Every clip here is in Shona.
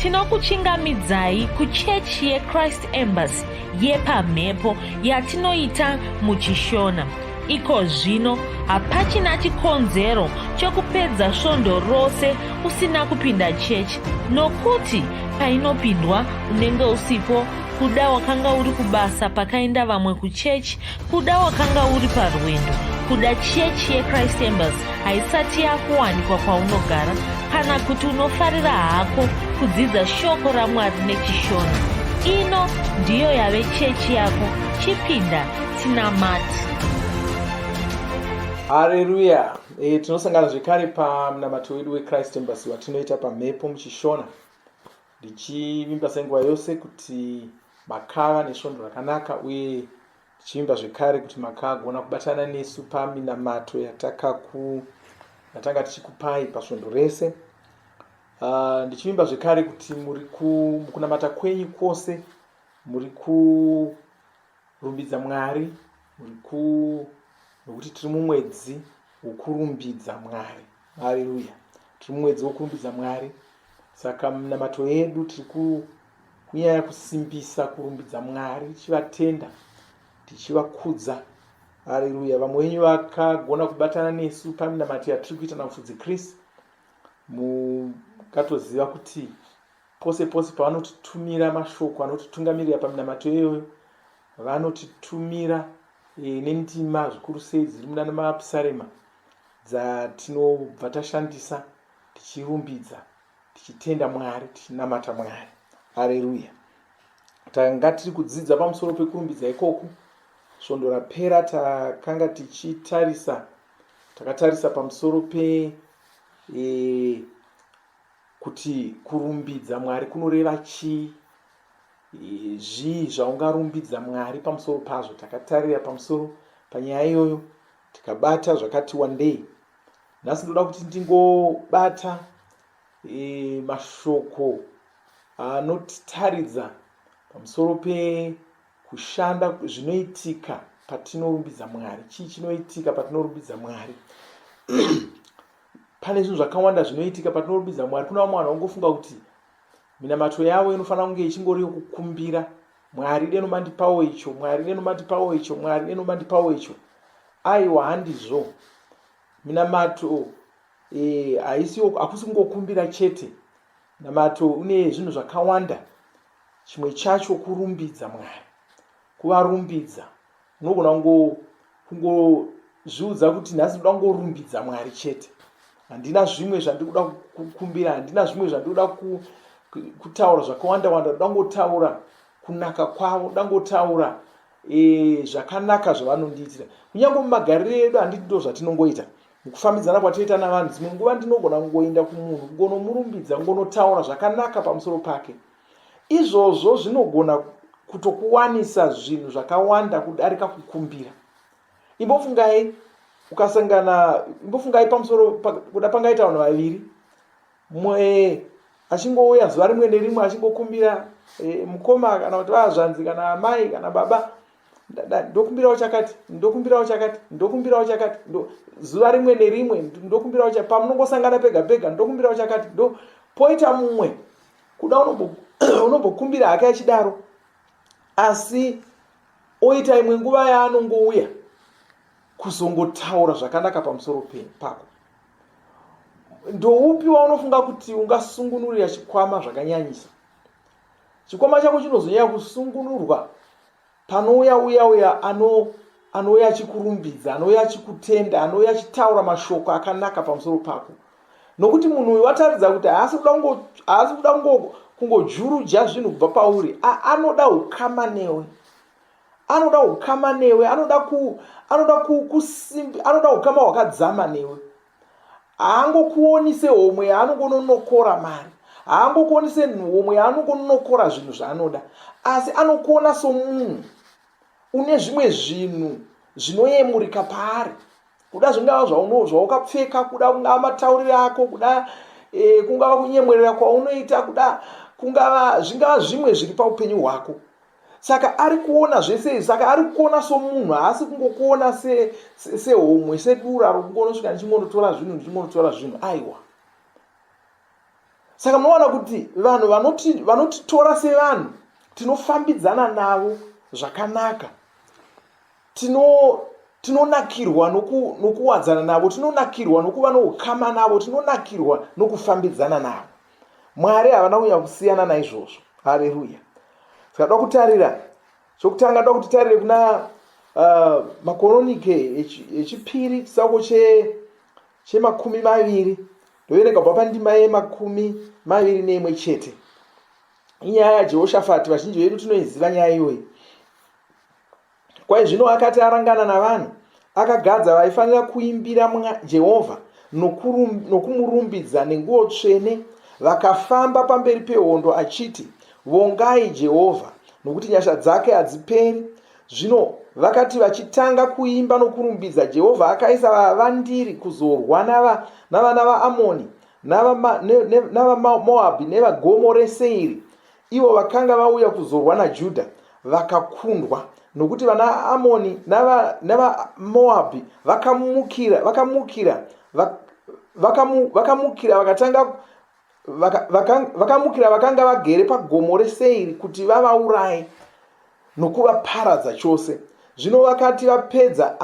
Tinokuchingamidzai kuchechi yeChrist Embassy yepamhepo yatinoita muChishona. Iko zvino hapachina chikonzero chokupedza svondo rose usina kupinda chechi nokuti painopindwa unenge usipo kuda wakanga uri kubasa pakaenda vamwe kuchechi kuda wakanga uri parwendo kuda chechi yechrist embassy haisati yakuwanikwa kwaunogara kana kuti unofarira hako kudzidza shoko ramwari nechishona ino ndiyo yave chechi yako chipinda tinamati hareruya e, tinosangana zvekare pamunamato wedu wechrist embassy watinoita pamhepo muchishona ndichivimba senguva yose kuti makava nesvondo rakanaka uye tichivimba zvekare kuti makagona kubatana nesu paminamato yatakaku yatanga tichikupai pasvondo rese uh, ndichivimba zvekare kuti muri kunamata kwenyu kwose muri kurumbidza mwari muri ku nokuti tiri mumwedzi wokurumbidza mwari haleluya tiri mumwedzi wokurumbidza mwari saka minamato yedu tiri kunyanya kusimbisa kurumbidza mwari tichivatenda tichivakudza haleluya vamwe venyu vakagona kubatana nesu paminamato yatiri kuita namufudzi chris mukatoziva kuti pose pose pavanotitumira mashoko anotitungamirira paminamato iyoyo vanotitumira e, nendima zvikuru sei dziri muna mapisarema dzatinobva tashandisa tichirumbidza tichitenda mwari tichinamata mwari areruya tanga tiri kudzidza pamusoro pekurumbidza ikoku svondo rapera takanga tichitarisa takatarisa pamusoro pe e, kuti kurumbidza mwari kunoreva chii e, zvii zvaungarumbidza mwari pamusoro pazvo takatarira pamusoro panyaya iyoyo tikabata zvakati wandei nhasi ndoda kuti ndingobata e, mashoko anotitaridza pamusoro pekushanda zvinoitika patinorumbidza mwari chii chinoitika patinorumbidza mwari pane zvinhu zvakawanda zvinoitika patinorumbidza mwari kuna vamwe vanhu vangofunga kuti minamato yavo inofanira kunge ichingori yokukumbira mwari deno mandipawo icho mwari deno mandipawo icho mwari deno mandipawo icho aiwa handizvo minamato e, haisi hakusi kungokumbira chete namato une zvinhu zvakawanda chimwe chacho kurumbidza mwari kuvarumbidza unogona kungozviudza kuti nhasi ndoda kungorumbidza mwari chete handina zvimwe zvandiri kuda kukumbira handina zvimwe zvandiri kuda kutaura zvakawanda wanda ndoda kungotaura kunaka kwavo ndoda kungotaura e, zvakanaka zvavanondiitira kunyange mumagariro edu handiti ndo zvatinongoita mukufambidzana kwatinoita navanhu dzimwe nguva ndinogona kungoenda kumunhu kungonomurumbidza kungonotaura zvakanaka pamusoro pake izvozvo zvinogona kutokuwanisa zvinhu zvakawanda kudarika kukumbira imbofungai ukasangana imbofungai pamusoro kuda pangaita vanhu vaviri mumwe achingouya zuva rimwe nerimwe achingokumbira e, mukoma kana kuti vazvanzi kana amai kana baba ndokumbirawo chakati ndokumbirawo chakati ndokumbirawo chakati zuva rimwe nerimwe ndokumbirawo pamunongosangana pega pega ndokumbirawo chakati ndo poita mumwe kuda unombokumbira hake achidaro asi oita imwe nguva yaanongouya kuzongotaura zvakanaka pamusoro pako ndoupi waunofunga kuti ungasungunurira chikwama zvakanyanyisa chikwama chako chinozonyanya kusungunurwa panouya uya uya ano anouya achikurumbidza anouya achikutenda anouya achitaura mashoko akanaka pamusoro pako nokuti munhu uyu wataridza kuti haasi kuda kungojuruja zvinhu kubva pauri anoda ukama newe anoda ukama newe anoda ku anoda kusimbi anoda ukama hwakadzama newe haangokuoni sehomwe yaanongononokora mari haangokuoni sehomwe yaanongonokora zvinhu zvaanoda asi anokuona somunhu une zvimwe zvinhu zvinoyemurika paari kuda zvingava zvaukapfeka kuda kungava matauriro ako kuda e, kungava kunyemwerera kwaunoita kuda kungava zvingava zvimwe zviri paupenyu hwako saka ari kuona zvese izvi saka ari kuona somunhu haasi kungokuona sehomwe se, se sedura rokungonosvika ndichingonotora zvinhu ndichingonotora zvinhu aiwa Saka munowana kuti vanhu vanotitora sevanhu tinofambidzana navo zvakanaka, tinonakirwa nokuwadzana navo, tinonakirwa nokuva noukama navo, tinonakirwa nokufambidzana navo. Mwari havana kunyanya kusiyana naizvozvo. Hareruya. Saka toda kutarira chokutanga, toda kuti tarire kuna Makoronike echipiri chitsauko chemakumi maviri, ndoverenga kubva pandima ye21. Inyaya yaJehoshafati, vazhinji vedu tinoiziva nyaya iyoyi. Kwai zvino akati arangana navanhu, akagadza vaifanira kuimbira Jehovha nokumurumbidza nenguo tsvene, vakafamba pamberi pehondo achiti, Vongai Jehovha, nokuti nyasha dzake hadziperi. Zvino vakati vachitanga kuimba nokurumbidza, Jehovha akaisa vavandiri kuzorwa navana vaAmoni navaMoabhi nevagomo reSeiri, ivo vakanga vauya kuzorwa naJudha, vakakundwa. Nokuti vanaAmoni navaMoabhi vakamukira vakamukira vakamukira vakatanga vakamukira vakanga vagere pagomo reSeiri kuti vavauraye nokuvaparadza chose. Zvino vakati vapedza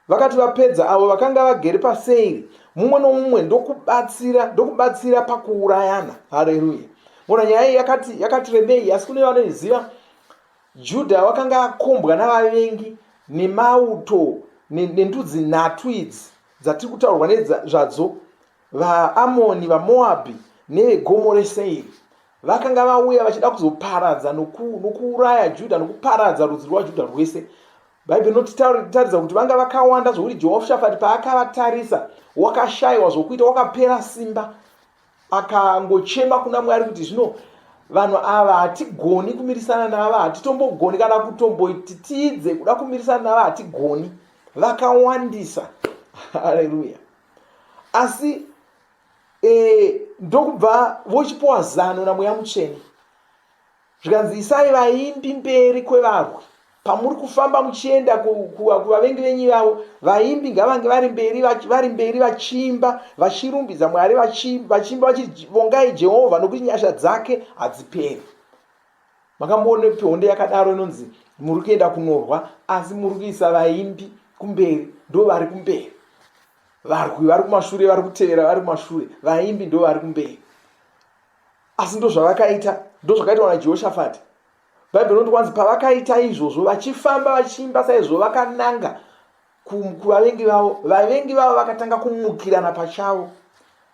vakati vapedza avo vakanga vagere paSeiri, mumwe nomumwe ndokubatsira ndokubatsira pakuurayana. Hareruya! Mona nyaya iyi yakati yakati rebei, asi kune vanoiziva, Judha wakanga akombwa navavengi nemauto nendudzi nhatu idzi dzatiri kutaurwa nezvadzo, vaAmoni, vaMoabhi nevegomo reSeiri. Vakanga vauya vachida kuzoparadza nokuuraya Judha nokuparadza rudzi rwaJudha rwese. Bhaibheri rinotaridza kuti vanga vakawanda zvokuti Jehoshafati paakavatarisa wakashayiwa zvokuita, wakapera simba, akangochema kuna Mwari kuti zvino vanhu ava hatigoni kumirisana nava, hatitombogoni kana kutomboti tiidze kuda kumirisana nava, hatigoni, vakawandisa. Haleluya! Asi ndokubva vochipiwa zano naMweya Mutsvene, zvikanzi isai vaimbi mberi kwevarwi pamuri kufamba muchienda kuvavengi venyu ivavo. Vaimbi ngavange vari mberi, vari mberi vachiimba, vachirumbidza Mwari, vachiimba vachivongai Jehovha, nokuti nyasha dzake hadziperi. Makamboona hondo yakadaro inonzi muri kuenda kunorwa, asi muri kuisa vaimbi kumberi, ndo vari kumberi, varwi vari kumashure, vari kutevera vari kumashure, vaimbi ndo vari kumberi. Asi ndozvavakaita, ndozvakaitwa naJehoshafati. Bhaibheri rinoti kwanzi pavakaita izvozvo, vachifamba vachiimba saizvozvo vakananga kuvavengi vavo, vavengi vavo vakatanga kumukirana pachavo,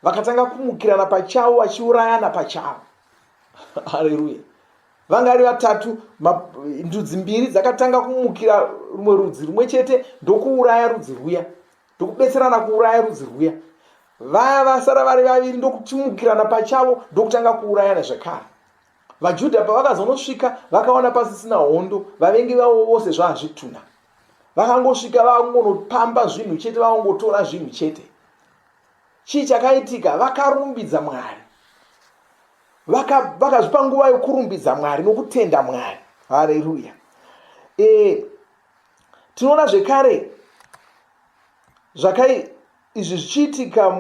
vakatanga kumukirana pachavo, vachiurayana pachavo. Haleluya! Vanga vari vatatu, ndudzi mbiri dzakatanga kumukira rumwe rudzi rumwe chete, ndokuuraya rudzi rwuya, ndokubetserana kuuraya rudzi rwuya. Vaya vasara vari vaviri ndokutimukirana pachavo, ndokutanga kuurayana zvekare. VaJudha pavakazonosvika vakawana pasisina hondo, vavengi vavo vose zvazvituna. Vakangosvika vangonopamba zvinhu chete, vangotora zvinhu chete. Chii chakaitika? Vakarumbidza Mwari, vakazvipa nguva yokurumbidza Mwari nokutenda Mwari. Haleluya! Tinoona zvekare zvakai izvi zvichiitika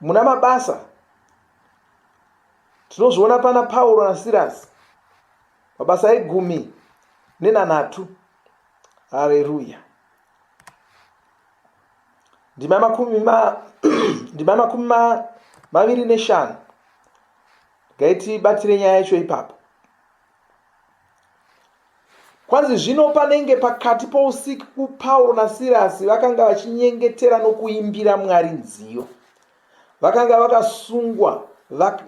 muna Mabasa. Tinozviona pana Pauro naSirasi, Mabasa e13. Hareruya! Ndima 25. Ngaitibatire nyaya yacho ipapo. Kwanzi zvino panenge pakati pousiku Pauro naSirasi vakanga vachinyengetera nokuimbira Mwari nziyo. Vakanga vakasungwa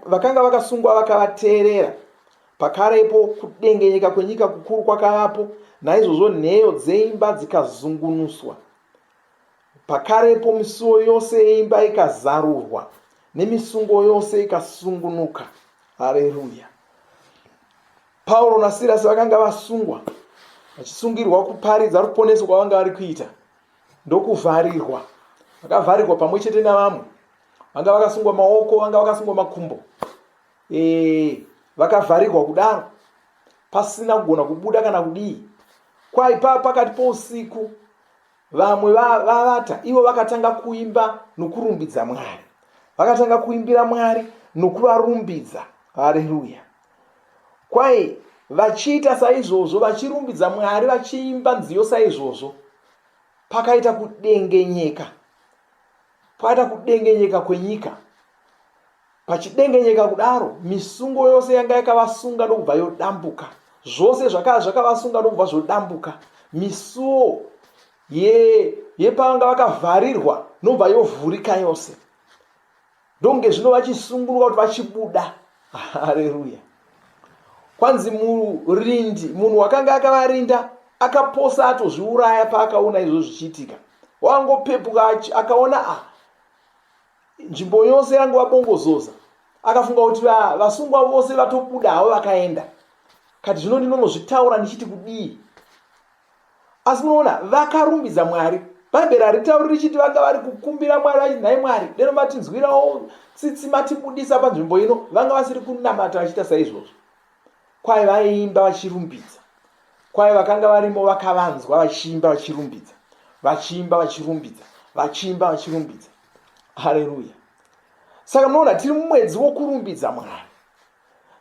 vakanga vakasungwa vakavateerera. Pakarepo kudengenyeka kwenyika kukuru kwakavapo, naizvozvo nheyo dzeimba dzikazungunuswa. Pakarepo misuo yose yeimba ikazarurwa, nemisungo yose ikasungunuka. Hareruya! Pauro naSirasi vakanga vasungwa, vachisungirwa kuparidza ruponeso kwavanga vari kuita, ndokuvharirwa. Vakavharirwa pamwe chete navamwe vanga vakasungwa maoko, vanga vakasungwa makumbo, vakavharirwa kudaro pasina kugona kubuda kana kudii. Kwai pakati pousiku vamwe vavata, ivo vakatanga kuimba nokurumbidza Mwari. Vakatanga kuimbira Mwari nokuvarumbidza. Hareruya! Kwai vachiita saizvozvo, vachirumbidza Mwari, vachiimba nziyo saizvozvo, pakaita kudengenyeka. Pakaita kudengenyeka kwenyika. Pachidengenyeka kudaro, misungo yose yanga yakavasunga ndokubva yodambuka. Zvose zvakava zvakavasunga ndokubva zvodambuka. Misuo yepavanga vakavharirwa nobva yovhurika yose. Ndokunge zvino vachisungunuka kuti vachibuda. Hareruya. Kwanzi murindi, munhu wakanga akavarinda akaposa atozviuraya paakaona izvozvo zvichiitika. Wangopepuka akaona ah, nzvimbo yose yangova bongozoza akafunga kuti vasungwa vose vatobuda havo vakaenda kati zvino ndinonozvitaura ndichiti kudii asi munoona vakarumbidza mwari bhaibheri haritauri richiti vanga vari kukumbira mwari vachiti nhai mwari deno matinzwirawo tsitsi matibudisa panzvimbo ino vanga vasiri kunamata vachiita saizvozvo Kwai vaiimba vachirumbidza. Kwai vakanga varimo vakavanzwa vachiimba vachirumbidza. Vachiimba vachirumbidza. Vachiimba vachirumbidza. Haleluya. Saka munoona tiri mumwedzi wokurumbidza Mwari.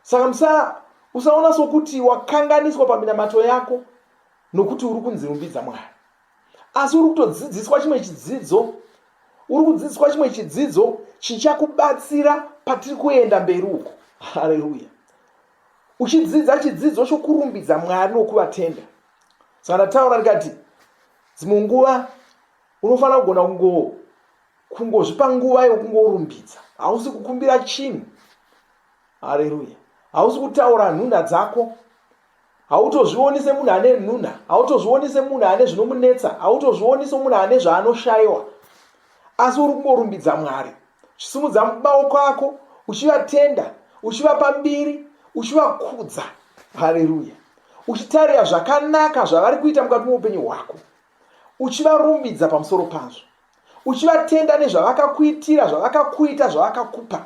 Saka musa usaona sokuti wakanganiswa paminamato yako nokuti uri kunzi rumbidza Mwari. Asi uri kutodzidziswa chimwe chidzidzo. Uri kudzidziswa chimwe chidzidzo chichakubatsira patiri kuenda mberi uko. Haleluya. Uchidzidza chidzidzo chokurumbidza Mwari nokuvatenda. Saka ndataura ndikati dzimwe nguva unofanira kugona kungo kungozvipa nguva yokungorumbidza. Hausi kukumbira chinhu. Haleluya. Hausi kutaura nhunha dzako. Hautozvioni semunhu ane nhunha, hautozvioni semunhu ane zvinomunetsa, hautozvioni semunhu ane zvaanoshaiwa, asi uri kungorumbidza Mwari, uchisimudza maoko ako, uchivatenda, uchivapa mbiri, uchivakudza. Haleluya! Uchitarira zvakanaka zvavari kuita mukati meupenyu hwako, uchivarumbidza pamusoro pazvo, uchivatenda nezvavakakuitira, zvavakakuita, zvavakakupa.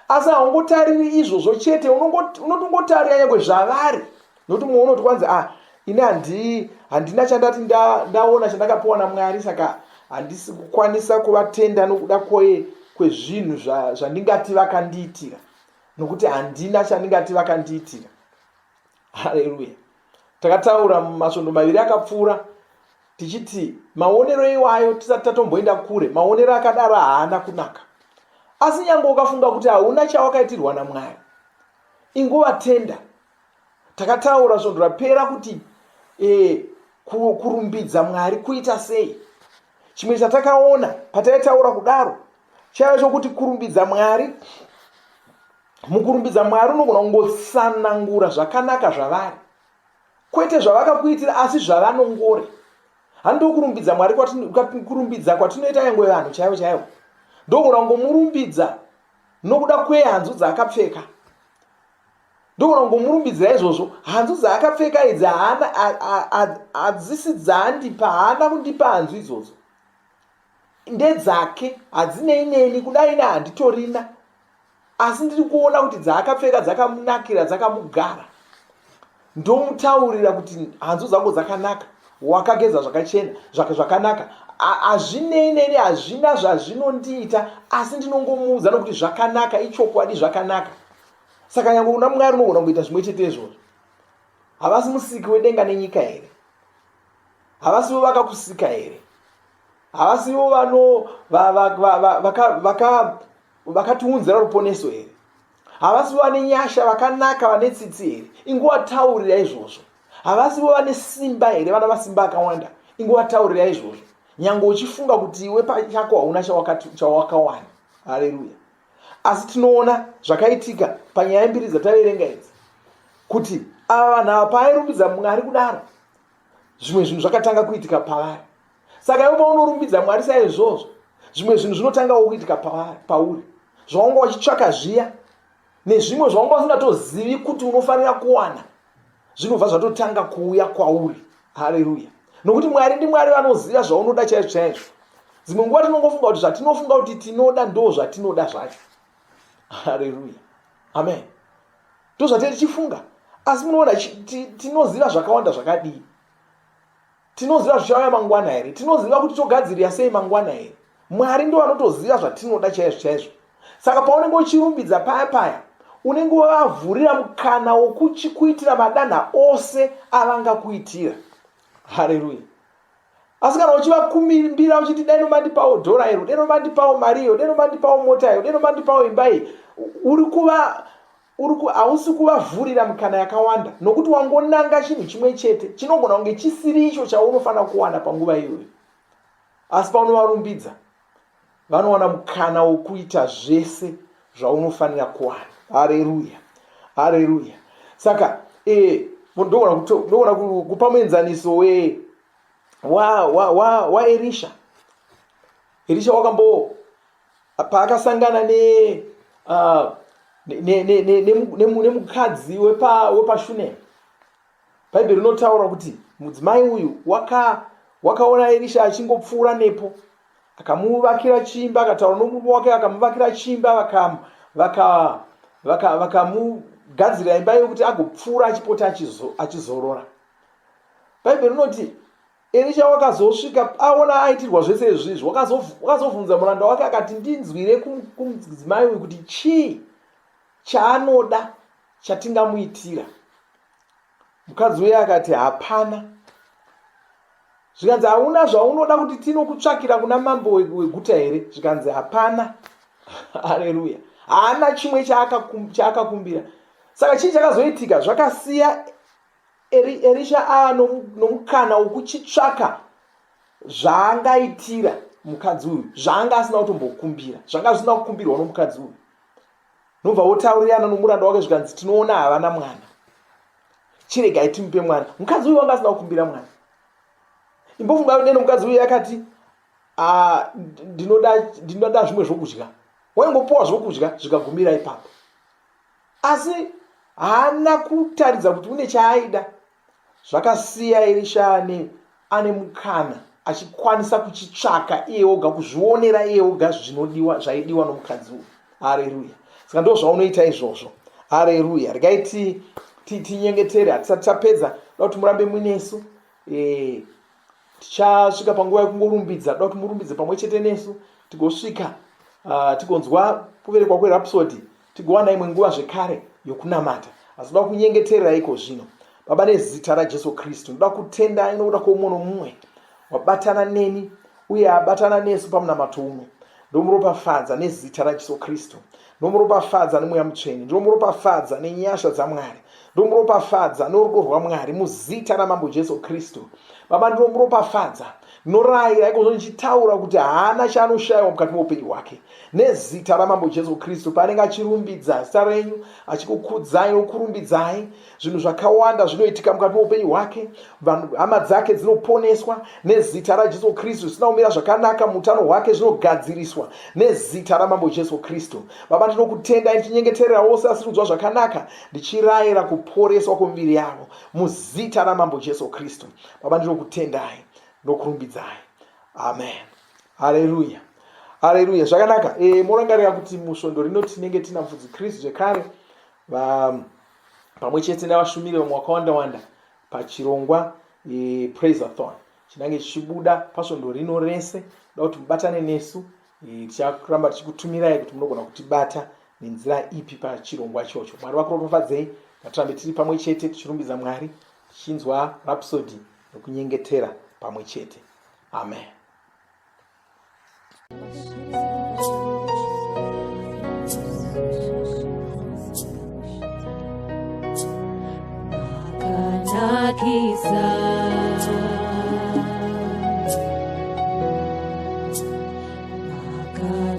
Asi haungotariri izvozvo chete, unotongotarira nyangwe zvavari. Nokuti mumwe unoti kwanzi ah, ini handi handina chandati ndaona chandakapiwa naMwari saka handisi kukwanisa kuvatenda nokuda kwezvinhu zvandingati vakandiitira nokuti handina chandingati vakandiitira. Haleluya. Takataura mumasvondo maviri akapfuura tichiti maonero iwayo tisati tatomboenda kure, maonero akadaro haana kunaka. Asi nyange ukafunga kuti hauna chawakaitirwa naMwari, ingovatenda. Takataura svondo rapera kuti e, kurumbidza Mwari kuita sei. Chimwe chatakaona pataitaura kudaro chaiva chokuti kurumbidza Mwari Mukurumbidza Mwari unogona kungotsanangura zvakanaka zvavari, kwete zvavakakuitira asi zvavanongori. Handokurumbidza Mwari kurumbidza kwatinoita nyangwe vanhu chaivo chaivo. Ndogona kungomurumbidza nokuda kwehanzu dzaakapfeka. Ndogona kungomurumbidzira izvozvo. Hanzu dzaakapfeka idzi haana hadzisi dzaandipa, haana kundipa hanzu idzodzo. Ndedzake, hadzinei neni, kudai ini handitorina. Asi ndiri kuona kuti dzaakapfeka dzakamunakira, dzakamugara. Ndomutaurira kuti hanzu dzako dzakanaka, wakageza zvakachena, zvakanaka. Hazvinei neni, hazvina zvazvinondiita, asi ndinongomuudza nokuti zvakanaka, ichokwadi zvakanaka. Saka nyange una Mwari unogona kuita zvimwe chete izvozvo. Havasi musiki wedenga nenyika here? Havasivo vakakusika here? Havasivo vano vakatiunzira ruponeso here? Havasivo vane nyasha, vakanaka, vane tsitsi here? Ingowataurira izvozvo. Havasivo vane simba here, vana masimba akawanda? Ingowataurira izvozvo. Nyange uchifunga kuti iwe pachako hauna chawakawana. Haleluya. Asi tinoona zvakaitika panyaya mbiri dzataverenga idzi kuti ava vanhu ava paairumbidza Mwari kudaro, zvimwe zvinhu zvakatanga kuitika pavari. Saka iwe paunorumbidza Mwari saizvozvo, zvimwe zvinhu zvinotangawo kuitika pauri. Zvawanga uchitsvaka zviya nezvimwe zvawanga usingatozivi kuti unofanira kuwana zvinobva zvatotanga kuuya kwauri. Haleluya! Nokuti Mwari ndiMwari vanoziva zvaunoda chaizvo chaizvo. Dzimwe nguva tinongofunga kuti zvatinofunga kuti tinoda ndo zvatinoda zvacho. Haleluya! Amen. Ndozvatee tichifunga, asi munoona tinoziva zvakawanda zvakadii? Tinoziva zvichauya mangwana here? Tinoziva kuti togadzirira sei mangwana here? Mwari ndo vanotoziva zvatinoda chaizvo chaizvo. Saka paunenge uchirumbidza paya paya, unenge wavavhurira mukana wokuchikuitira madanha ose avangakuitira. Hareruya! Asi kana uchivakumbira uchiti dai nomandipawo dhora iro, dai nomandipawo mari iyo, dai nomandipawo mota iyo, dai nomandipawo imba iyi, uri kuva uri ku hausi kuvavhurira mikana yakawanda nokuti wangonanga chinhu chimwe chete chinogona kunge chisiri icho chaunofanira kuwana panguva iyoyo. Asi paunovarumbidza vanowana mukana wokuita zvese zvaunofanira kuwana. Hareruya, hareruya. Saka eh, ndogona kupa muenzaniso we waErisha. Erisha wakambo paakasangana ne nemukadzi wepaShunemi. Bhaibheri rinotaura kuti mudzimai uyu wakaona Erisha achingopfuura nepo, akamuvakira chimba, akataura nomurume wake, akamuvakira chimba, vakamugadzirira imba yokuti agopfuura achipota achizorora. Bhaibheri rinoti Erisha wakazosvika aona aitirwa zvese izvizvi, wakazobvunza muranda wake akati, ndinzwire kumudzimai uyu kuti chii chaanoda chatingamuitira. Mukadzi uye akati, hapana. Zvikanzi, hauna zvaunoda kuti tinokutsvakira kuna mambo weguta here? Zvikanzi, hapana. Haleluya. Haana chimwe chaakakumbira. Saka chii chakazoitika? Zvakasiya Erisha ava nomukana wokuchitsvaka zvaangaitira mukadzi uyu, zvaanga asina kutombokumbira, zvanga zvisina kukumbirwa nomukadzi uyu. Nobva votaurirana nomuranda wake zvikanzi, tinoona havana mwana, chiregai timupe mwana. Mukadzi uyu wanga asina kukumbira mwana. Imbofunga deno mukadzi uyu akati, ah, ndinoda zvimwe zvokudya, waingopuwa zvokudya zvikagumira ipapo. Asi haana kutaridza kuti une chaaida. Zvakasiya Erisha ane ane mukana achikwanisa kuchitsvaka iye oga, kuzvionera iye oga zvinodiwa zvaidiwa nomukadzi uyu. Hareruya! Saka ndo zvaunoita izvozvo. Hareruya! Regai tinyengetere, hatisati tapedza. Da kuti murambe muinesu. E, tichasvika panguva yekungorumbidza, da kuti murumbidze pamwe chete nesu tigosvika, tigonzwa kuberekwa kwerhapsody, tigowana imwe nguva zvekare yokunamata. Asi ndoda kunyengeterera iko zvino. Baba, nezita raJesu Kristu, ndoda kutendai nokuda kwoumwe nomumwe wabatana neni uye abatana nesu pamunamato uno. Ndomuropafadza nezita raJesu Kristu. Ndomuropafadza neMweya Mutsvene. Ndomuropafadza nenyasha dzaMwari. Ndomuropafadza norudo rwaMwari muzita raMambo Jesu Kristu. Baba, ndinomuropafadza. Ndinorayira ikozvo ndichitaura kuti haana chaanoshayiwa mukati meupenyu hwake. Nezita raMambo Jesu Kristu, paanenge achirumbidza zita renyu, achikukudzai nokurumbidzai, zvinhu zvakawanda zvinoitika mukati meupenyu hwake. Vanhu, hama dzake dzinoponeswa nezita raJesu Kristu, zvisina kumira zvakanaka muutano hwake zvinogadziriswa nezita raMambo Jesu Kristu. Baba, ndinokutendai, ndichinyengeterera vose vasiri kunzwa zvakanaka, ndichirayira kuporeswa kwemiviri yavo muzita raMambo Jesu Kristu. Baba, ndinokutendai nokurumbidzai. Amen. Haleluya. Haleluya. Zvakanaka. E, morangarira kuti musvondo rino tinenge tina mufudzi Chris zvekare va pamwe chete nevashumiri vamwe vakawanda wanda pachirongwa e, Praiseathon chinange chichibuda pasvondo rino rese. Da kuti mubatane nesu e, ticharamba tichikutumirai kuti munogona kutibata nenzira ipi pachirongwa ichocho. Mwari vakuropafadzei. Ngatirambe tiri pamwe chete tichirumbidza Mwari, tichinzwa Rhapsody nokunyengetera pamwe chete. Amen. Makanakisa.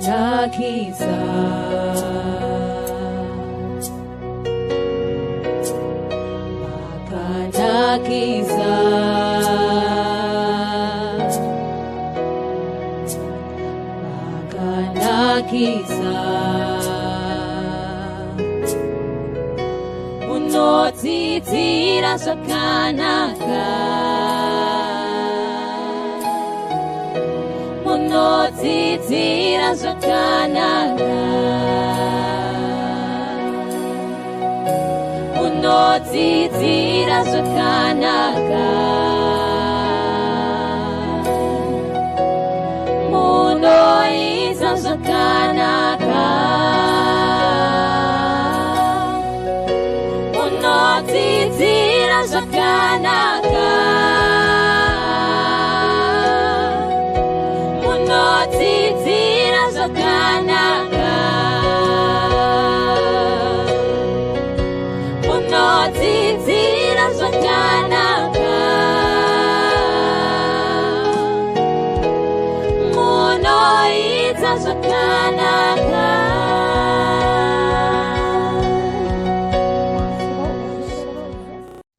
Makanakisa. Makanakisa. Makanakisa. Unotiitira zvakanaka. Munotiitira zvakanaka. Munotiitira zvakanaka. Munoita zvakanaka. zvakanaka. Munotsidzira zvakanaka. Munotsidzira zvakanaka. Munoita zvakanaka.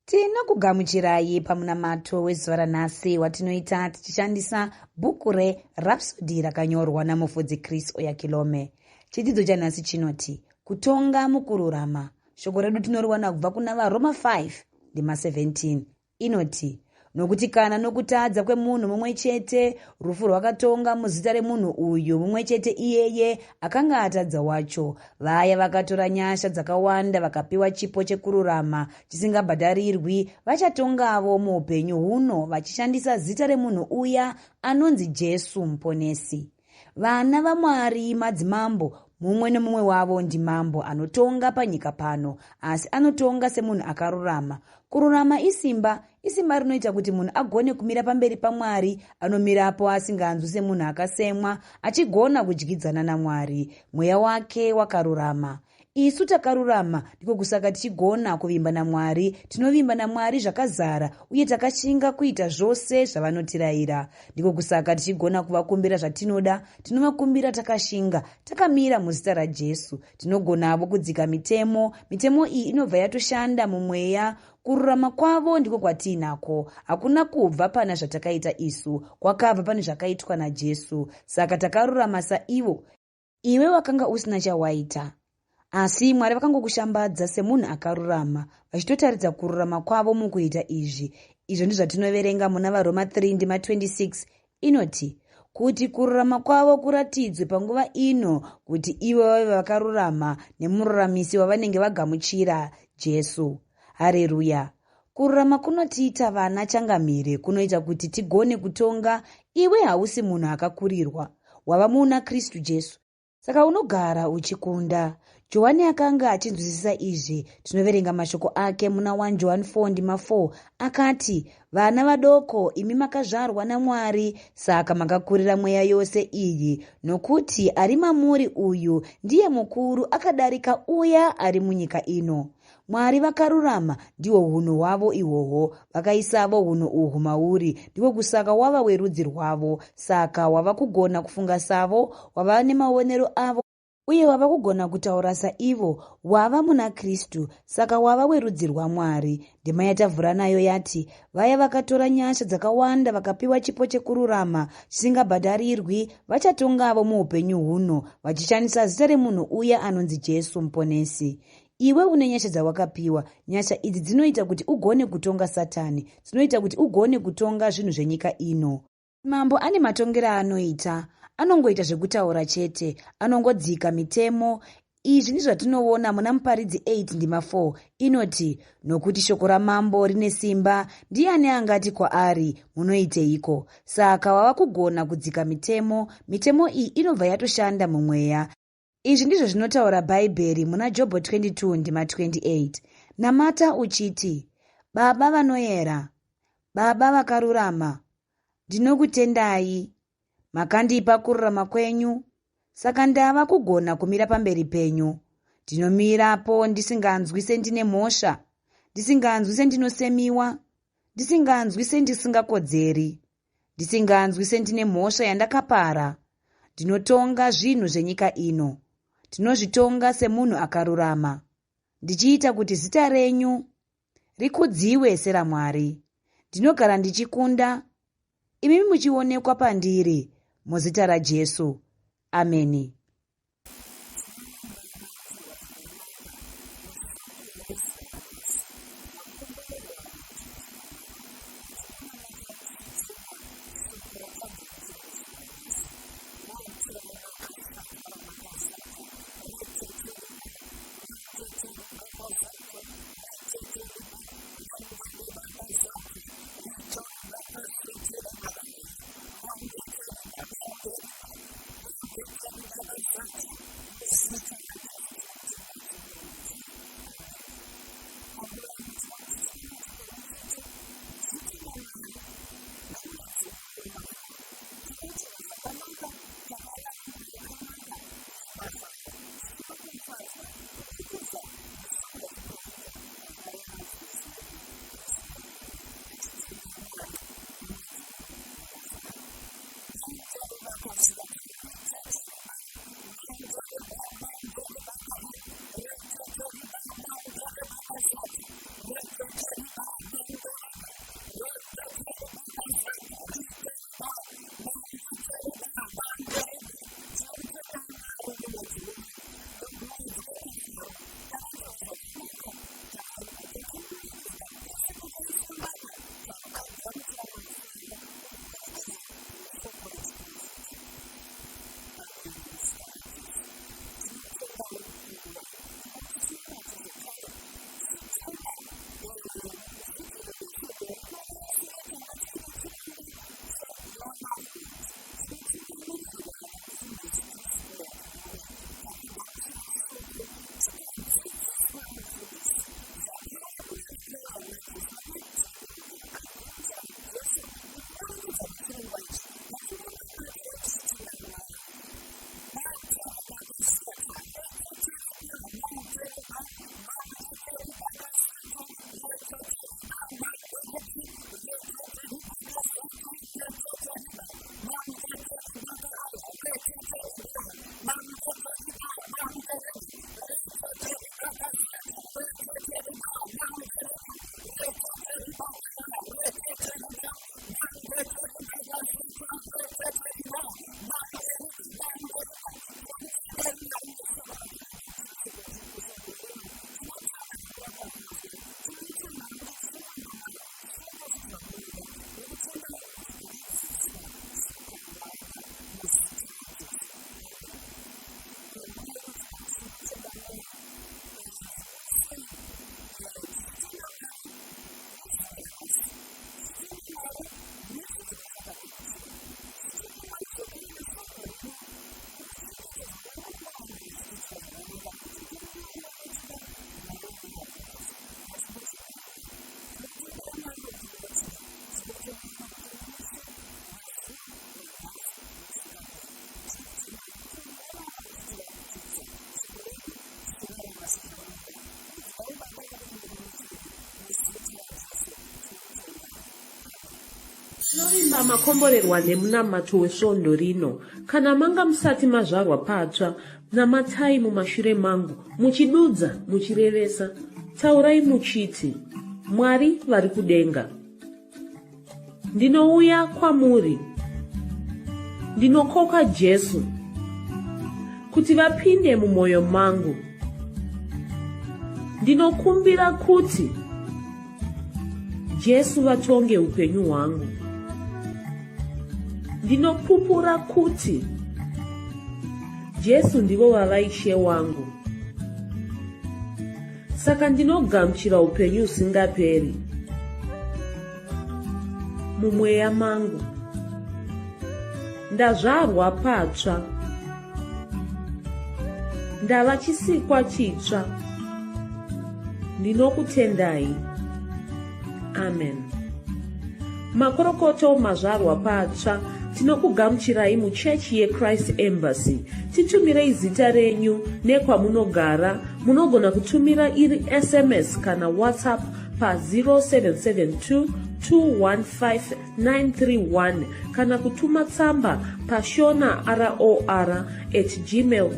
Tinokugamuchirai pamunamato wezuva ranhasi watinoita tichishandisa bhuku reRhapsody rakanyorwa namufudzi Chris Oyakilome. Chidzidzo chanhasi chinoti kutonga mukururama. Shoko redu tinoriwana kubva kuna vaRoma 5 ndima 17 inoti nokuti kana nokutadza kwemunhu mumwe chete rufu rwakatonga muzita remunhu uyu mumwe chete iyeye akanga atadza wacho. Vaya vakatora nyasha dzakawanda vakapiwa chipo chekururama chisingabhadharirwi vachatongavo muupenyu huno vachishandisa zita remunhu uya anonzi Jesu Muponesi. Vana vaMwari madzimambo, mumwe nemumwe wavo ndimambo anotonga panyika pano, asi anotonga semunhu akarurama. Kururama isimba, isimba rinoita kuti munhu agone kumira pamberi paMwari, anomirapo asinganzwi semunhu akasemwa, achigona kudyidzana naMwari. Mweya wake wakarurama. Isu takarurama, ndiko kusaka tichigona kuvimba naMwari. Tinovimba naMwari zvakazara uye takashinga kuita zvose zvavanotirayira. Ndiko kusaka tichigona kuvakumbira zvatinoda. Tinovakumbira takashinga, takamira muzita raJesu. Tinogonavo kudzika mitemo. Mitemo iyi inobva yatoshanda mumweya. Kururama kwavo ndiko kwatiinako. Hakuna kubva pana zvatakaita isu, kwakabva pane zvakaitwa naJesu. Saka takarurama saivo. Iwe wakanga usina chawaita, asi Mwari vakangokushambadza semunhu akarurama, vachitotaridza kururama kwavo mukuita izvi. Izvo ndizvatinoverenga muna vaRoma 3 ndima 26 inoti kuti kururama kwavo kuratidzwe panguva ino, kuti ivo vave vakarurama nemururamisi wavanenge vagamuchira, Jesu. Hareruya! Kururama kunotiita vana changamire, kunoita kuti tigone kutonga. Iwe hausi munhu akakurirwa, wava muna Kristu Jesu. Saka unogara uchikunda. Johani akanga achinzwisisa izvi. Tinoverenga mashoko ake muna 1 Johani 4 ndima 4 akati, vana vadoko, imi makazvarwa naMwari, saka makakurira mweya yose iyi, nokuti ari mamuri uyu ndiye mukuru akadarika uya ari munyika ino. Mwari vakarurama, ndihwo hunhu hwavo ihwohwo. Vakaisavo hunhu uhwu mauri, ndiko kusaka wava werudzi rwavo. Saka wava kugona kufunga savo, wava nemaonero avo, uye wava kugona kutaura saivo. Wava muna Kristu, saka wava werudzi rwaMwari. Ndima yatavhura nayo yati vaya vakatora nyasha dzakawanda vakapiwa chipo chekururama chisingabhadharirwi vachatongavo muupenyu huno vachishandisa zita remunhu uya anonzi Jesu Muponesi. Iwe une nyasha dzawakapiwa. Nyasha idzi dzinoita kuti ugone kutonga Satani, dzinoita kuti ugone kutonga zvinhu zvenyika ino. Mambo ane matongero aanoita, anongoita zvekutaura chete, anongodzika mitemo. Izvi ndizvo zvatinoona muna Muparidzi 8 ndima 4 inoti, nokuti shoko ramambo rine simba, ndiani angati kwaari, munoiteiko? Saka wava kugona kudzika mitemo. Mitemo iyi inobva yatoshanda mumweya. Izvi ndizvo zvinotaura Bhaibheri muna Jobho 22 ndima 28. Namata uchiti, Baba vanoyera, Baba vakarurama, ndinokutendai, makandipa kururama kwenyu, saka ndava kugona kumira pamberi penyu. Ndinomirapo ndisinganzwi sendine mhosva, ndisinganzwi sendinosemiwa, ndisinganzwi sendisingakodzeri, ndisinganzwi sendine mhosva yandakapara. Ndinotonga zvinhu zvenyika ino, ndinozvitonga semunhu akarurama, ndichiita kuti zita renyu rikudziwe seraMwari. Ndinogara ndichikunda, imi muchionekwa pandiri, muzita raJesu. Ameni. Tinovimba makomborerwa nemunamato wesvondo rino. Kana manga musati mazvarwa patsva, namatai mumashure mangu, muchidudza, muchirevesa. Taurai muchiti, Mwari vari kudenga. Ndinouya kwamuri. Ndinokoka Jesu kuti vapinde mumwoyo mangu. Ndinokumbira kuti Jesu vatonge upenyu hwangu. Ndinopupura kuti Jesu ndivo vava Ishe wangu. Saka ndinogamuchira upenyu husingaperi mumweya mangu. Ndazvarwa patsva. Ndava chisikwa chitsva. Ndinokutendai. Amen. Makorokoto mazvarwa patsva tinokugamuchirai muchechi yeChrist Embassy. Titumirei zita renyu nekwamunogara. Munogona kutumira iri SMS kana WhatsApp pa 0772 215 931 kana kutuma tsamba pashona ror at gmail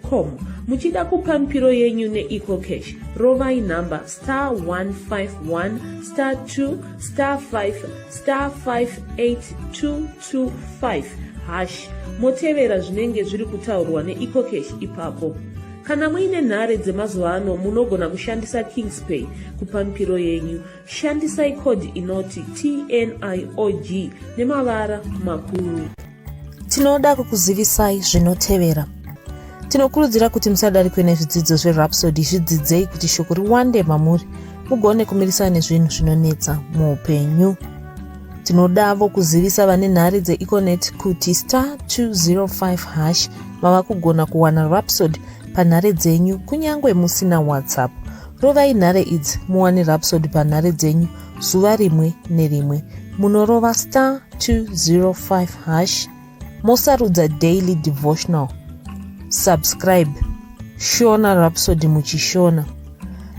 com muchida kupa mipiro yenyu neecocash rovai nhamba star 151 star 2 star 5 star 58225 hash motevera zvinenge zviri kutaurwa neecocash ipapo kana muine nhare dzemazuva ano munogona kushandisa kingspay kupa mipiro yenyu Shandisai code inoti TNIOG nemavara makuru. Tinoda kukuzivisai zvinotevera. Tinokurudzira kuti musadarikwe nezvidzidzo zveRhapsody, zvidzidzei kuti shoko riwande mamuri mugone kumirisana nezvinhu zvinonetsa muupenyu. Tinodavo kuzivisa vane nhare dzeEconet kuti star 205 hash mava kugona kuwana Rhapsody panhare dzenyu kunyange musina WhatsApp. Rovai nhare idzi muwane Rhapsody panhare dzenyu zuva rimwe nerimwe. Munorova star 205 hash mosarudza daily devotional. Subscribe Shona Rhapsody muchishona.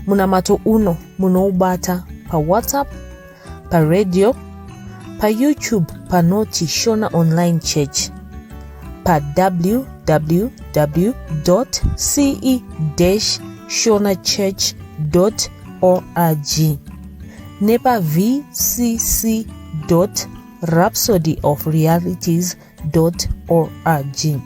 Munamato uno munoubata paWhatsApp, paradio, paYouTube panoti Shona Online Church, pa www.ce-shonachurch.org nepa vcc.rhapsody of realities org.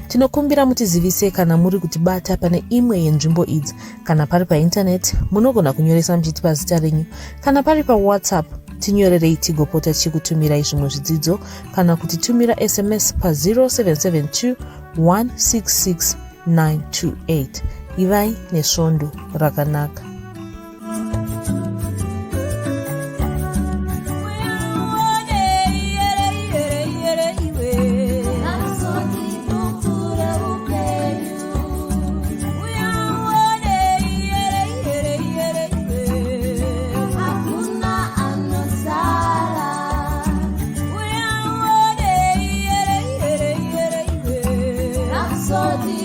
Tinokumbira mutizivise kana muri kutibata pane imwe yenzvimbo idzi. Kana pari paintaneti, munogona kunyoresa muchitipa zita renyu. Kana pari paWhatsApp, tinyorerei tigopota tichikutumirai zvimwe zvidzidzo kana kutitumira SMS pa 0772 166 928. Ivai nesvondo rakanaka. Rhapsody.